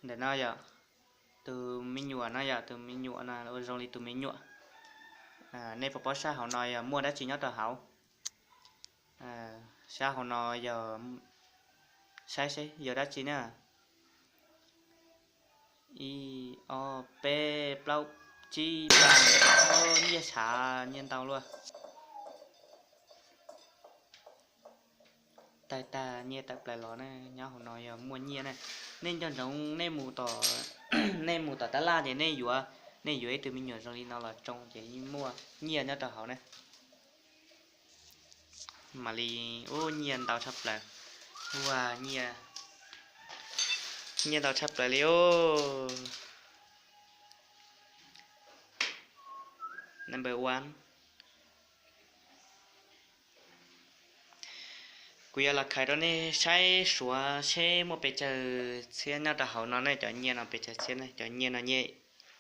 Ntawm no yog tus me nyuam no, yog tus me nyuam no ua zoo li tus me nyuam. Nej puas paub sab hauv no yog muaj dab tsi nyob rau hauv? Sab hauv no yog, saib seb yog dab tsi na. Ib, ob, peb, plaub, tsib, paj, nyiaj sav, nyiaj ntau luaj. Tag tag nyiaj tawm plaws los na, nyob hauv no yog muaj nyiaj na. Nej nco ntsoov, nej mus tom, nej mus tom tab laj ces nej yuav, nej yuav ib tug me nyuam zoo li no los tsoo ces muaj nyiaj nyob rau hauv na. Mam li, ub, nyiaj ntau tshaj plaws. Ua, nyiaj, nyiaj ntau tshaj plaws li os. Number one. Kuv yuav los khaws rau nej saib suav seb muaj pes tsawg txhiab nyob rau hauv no ne, cov nyiaj no pes tsawg txhiab ne, cov nyiaj no,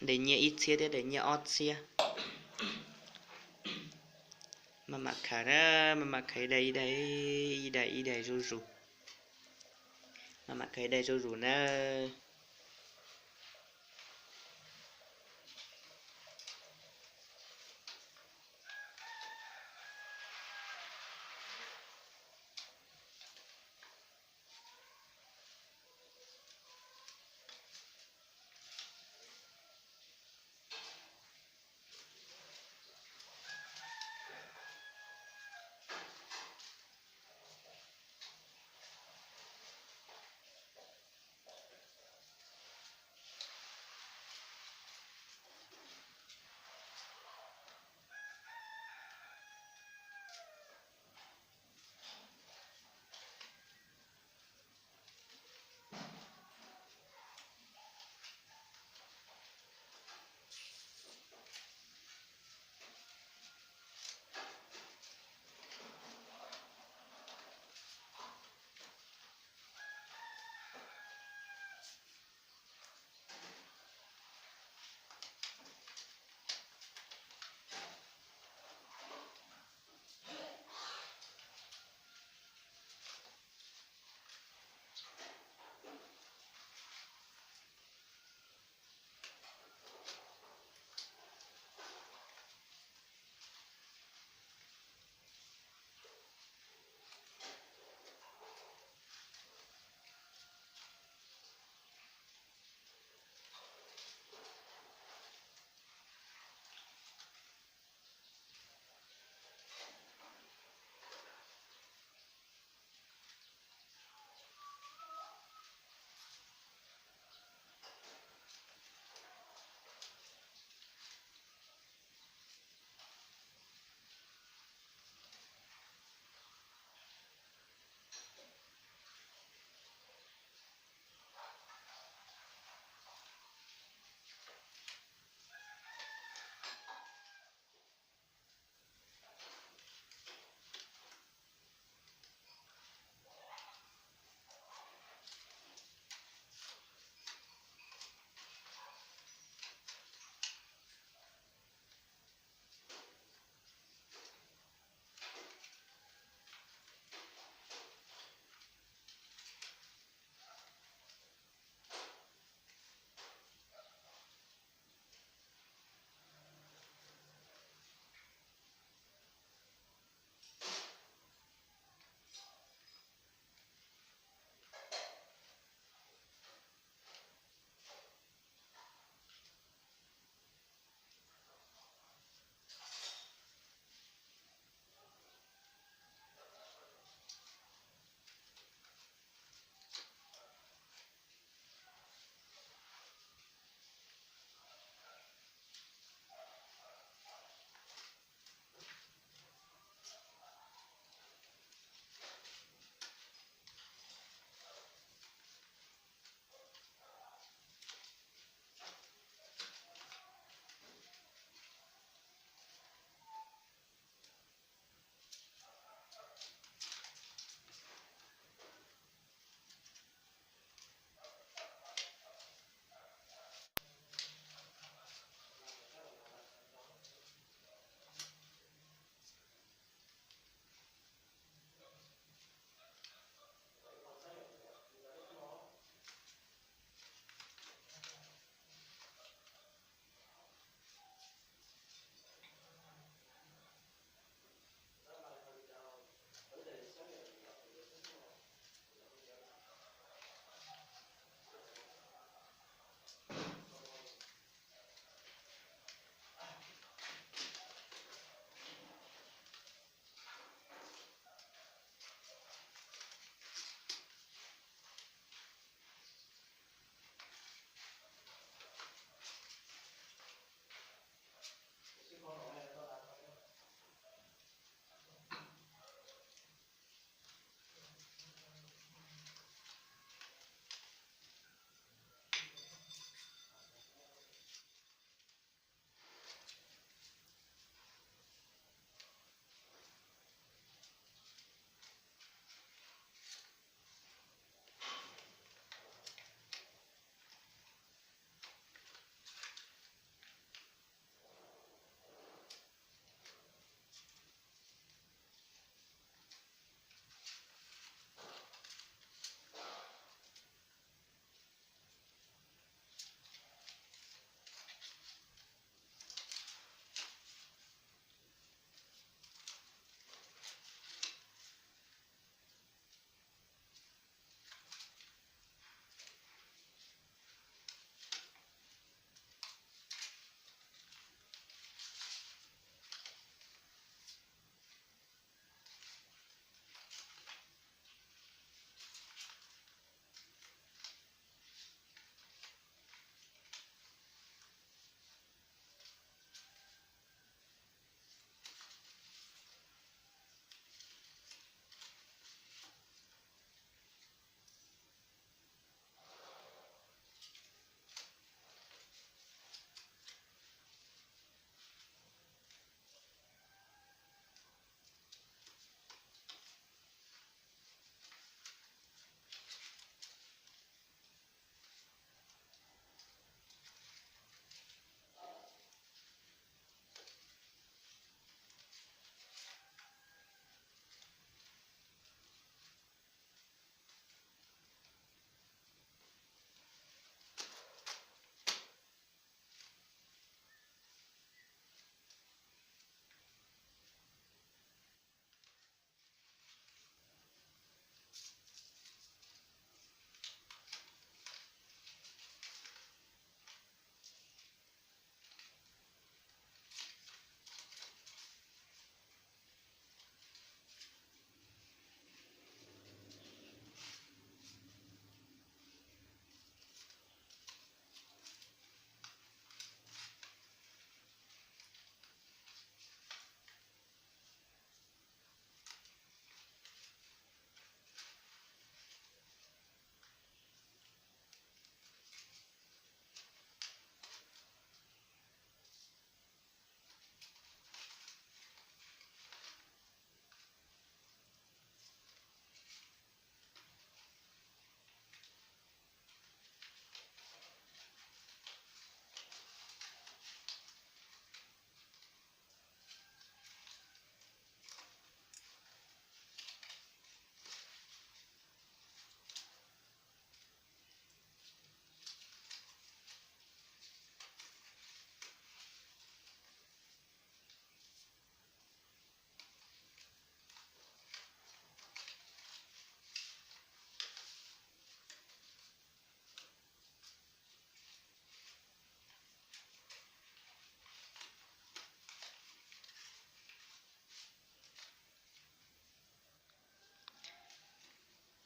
daim nyiaj ib txhiab thiab daim nyiaj ob txhiab. Maj mam khaws na, maj mam khaws ib daim ib daim, ib daim ib daim zuj zus. Maj mam khaws ib daim zuj zus na.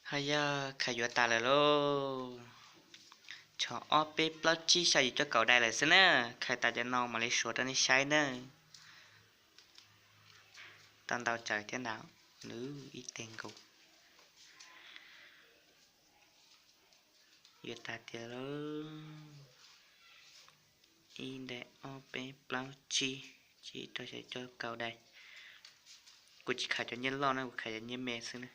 Ho yog khaws yuav tas lawm lauj. Tshuav ob peb plaub tsib xya yim cuaj kaum daim lawm xwb na. Khaws tas cov no mam li suav rau nej saib na. Tau ntau tsawv thiab ntag, nws ib teg nkaus. Yuav tas tiag lauj. Ib daim ob peb plaub tsib, tsib rau xya cuaj kaum daim. Kuv tsis khaws cov nyiaj loj na, kuv khaws cov nyiaj me xwb na.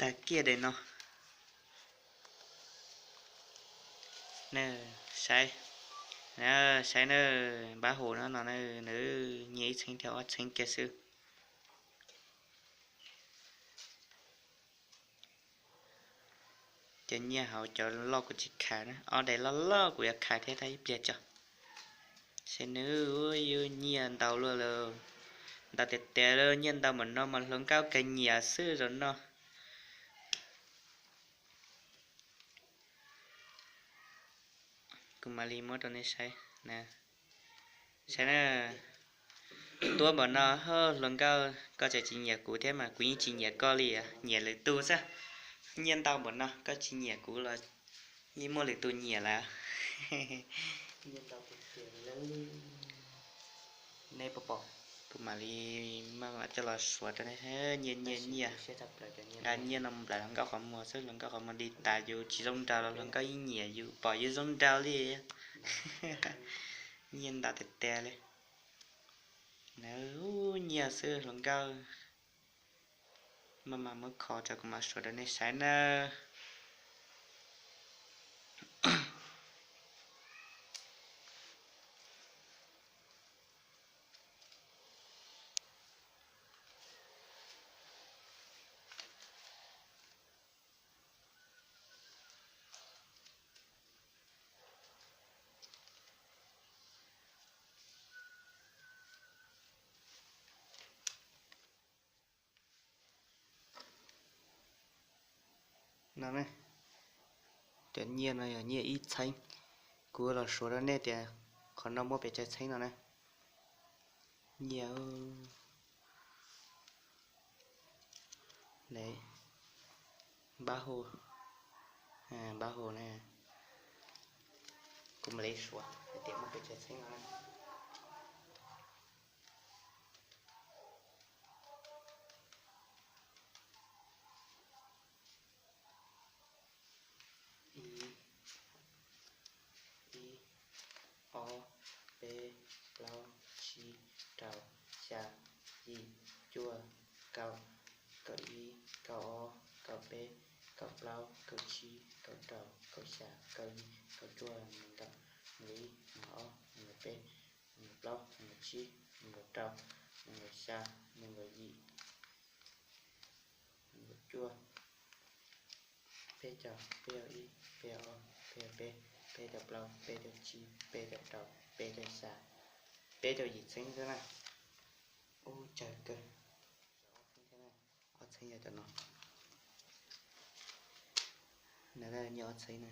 Tag kiag daim no. Saib, saib na, npab hus no no na, nws nyiaj ib txheeb thiab ob txheeb kiag xwb. Cov nyiaj hauv cov loj kuv tsis khaws na, ob daim loj loj kuv yuav khaws thiab tab ib pliag tso. Saib nws, yus nyiaj ntau luaj lawm, ntau tiag tiag lawm, nyiaj ntau npaum no mas hluas nkauj kawg nyiam xwb zaum no. Kuv mam li muab rau nej saib. Saib na, tuab npaum no, hluas nkauj koj tseem tsis nyiam kuv thiab mas kuv yeej tsis nyiam koj li, nyiam lwm tus xwb. Nyiaj ntau npaum no koj tsis nyiam kuv los yeej muaj lwm tus nyiam lawm. Nej pom, kuv mam li maj mam coj los suav rau nej. Nyiaj, nyiaj, nyiaj, nqa nyiaj no mus nplawm hluas nkauj qhov muag xwb, hluas nkauj qhov muag li tas yus tsis zoo nraug los hluas nkauj yeej nyiam yus, pom yus zoo nraug li. Nyiaj ntau tiag tiag li. Nyiaj xwb hluas nkauj. Maj mam muab kho tso kuv mam suav rau nej saib nawb. No ne, cov nyiaj no yog nyiaj ib txheeb. Kuv los suav rau nej tias qhov no muaj pes tsawg txheeb no na. Nyiaj, npab hus, npab hus ne. Kuv mam li suav hais tias muaj pes tsawg txheeb no na. Ib, ib, ob, peb, plaub, tsib, rau, xya. yim, cuaj, kaum, kaum ib, kaum ob, kaum peb, kaum plaub, kaum tsib, kaum rau, kaum xya, kaum yim, kaum cuaj, nees nkaum, nees nkaum ib, nees nkaum ob, nees nkaum peb, nees nkaum plaub, nees nkaum tsib, nees nkaum rau, nees nkaum xya, nees nkaum yim, nees nkaum cuaj, peb caug, peb caug ib, peb caug ob, peb caug peb, peb caug plaub, peb caug tsib, peb caug rau, peb caug xya, peb caug yim txheeb xwb na. Ub, tsawg kawg. Ob txheeb yog cov no. Nws nyiaj ob txheeb na.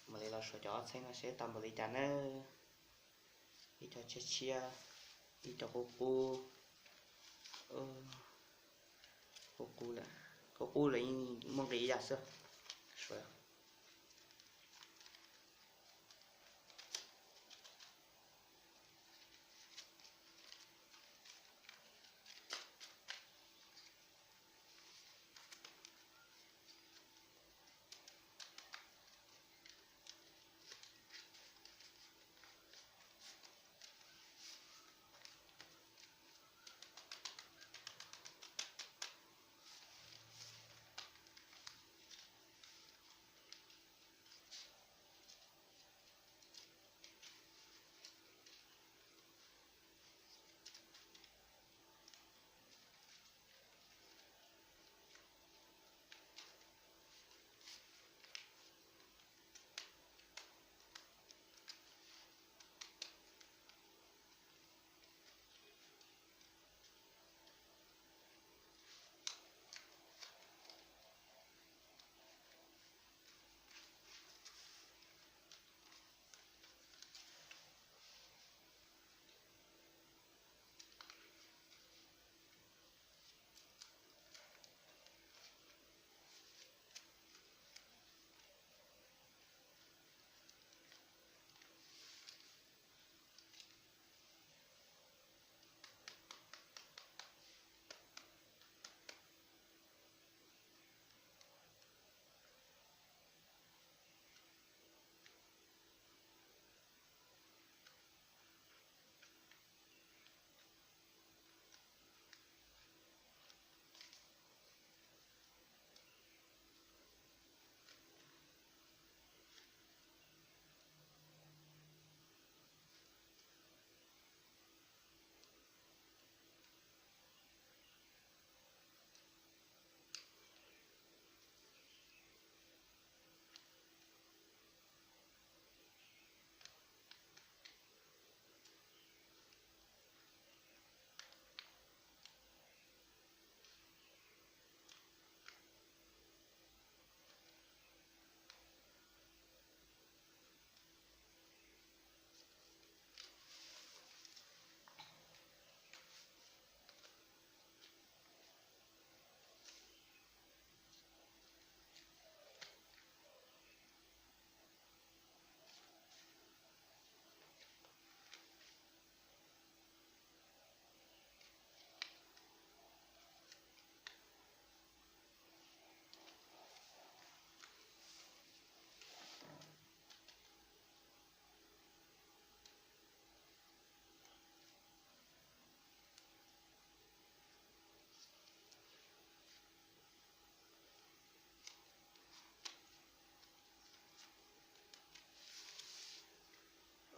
Mam li los suav cov ob txheeb no seb tau npaum li cas na. Ib co tshiab tshiab, ib co qub qub, qub qub lawm, qub qub lawm yeej muaj nqis ib yam xwb. Suav.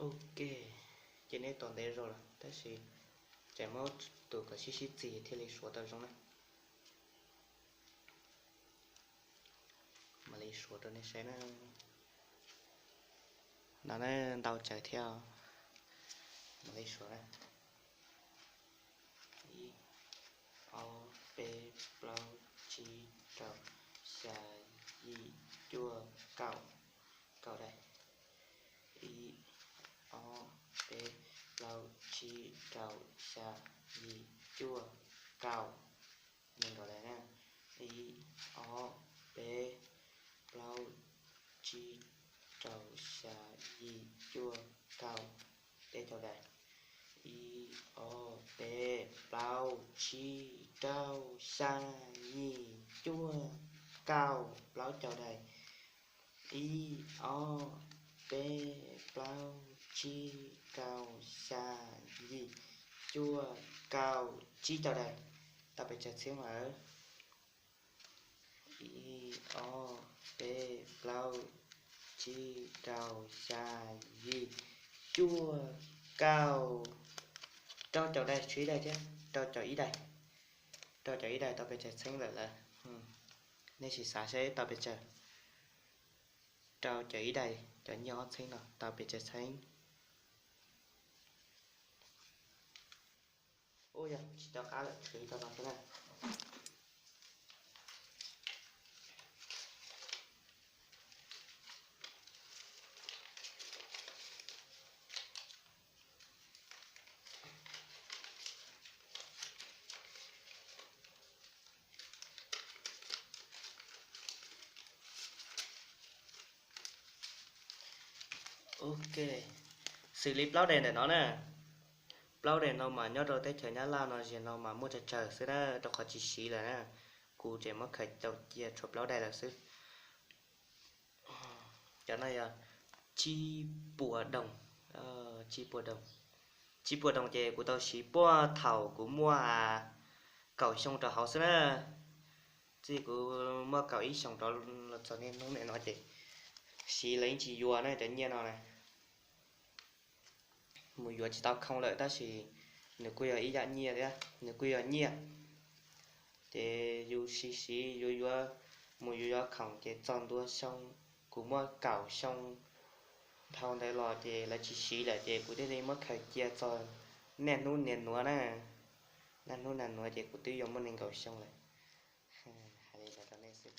Ok, ces neb tos ntev zog lawm tab sis tseem muab tus kom sib sib txig thiaj li suav tau zoo na. Mam li suav rau nej saib na. No na, ntau tsawg thiab. Mam li suav na. Ib, ob, peb, plaub, tsib, rau, xya, yim, cuaj, kaum, kaum daim. Ib, ob, peb, plaub, tsib, rau, xya, yim, cuaj, kaum. Nees nkaum daim na. Ib, ob, peb, plaub, tsib, rau, xya, yim, cuaj, kaum. Peb caug daim. Ib, ob, peb, plaub, tsib, rau, xya, yim, cuaj, kaum. Plaub caug daim. Ib, ob, peb, plaub, tsib rau xya yim cuaj kaum tsib rau daim, tau pes tsawg txheeb lawm? Ib, ob, peb, plaub, tsib, rau, xya, yim, cuaj, kaum, rau caum daim, tshuav ib daim thiab, rau caum ib daim, rau caum ib daim tau pes tsawg txheeb lawm lawm? Nej sim xav seb tau pes tsawg. Rau caum ib daim cov nyiaj ob txheeb no tau pes tsawg txheeb? Ub, yog tsis nco qab lawm, tshwv rau no xwb na. Ok, xws li plaub daim ntawm no na, plaub daim no mas nyob rau teb chaws Nyab Laj no ziag no mas muaj tsawg tsawg xwb na, rau qhov tsis siv lawm na. Kuv tseem muab khaws tau cia tshuav plaub daim lawm xwb. Cov no yog tsib puas doog, tsib puas doog. Tsib puas doog ces kuv tau siv puag thaum kuv muaj kaum xyoo rau hauv xwb na. Txij kuv muaj kaum ib xyoos rau los txog niaj hnub nim no ces siv los yeej tsis yuav na cov nyiaj no na. Mus yuav tsis tau khoom lawm tab sis nws kuj yog ib yam nyiaj thiab, nws kuj yog nyiaj. Ces yus siv siv yuav yuav, mus yuav yuav khoom ces txog ntua xyoo kuv muaj kaum xyoo dhau ntawd los ces lawv tsis siv lawm ces kuv thiaj li muab khaws cia txog niaj hnub niaj nuav na. Niaj hnub niaj nuav ces kuv twb yuav muaj nees nkaum xyoo lawm. Hais li ntawd rau nej xwb.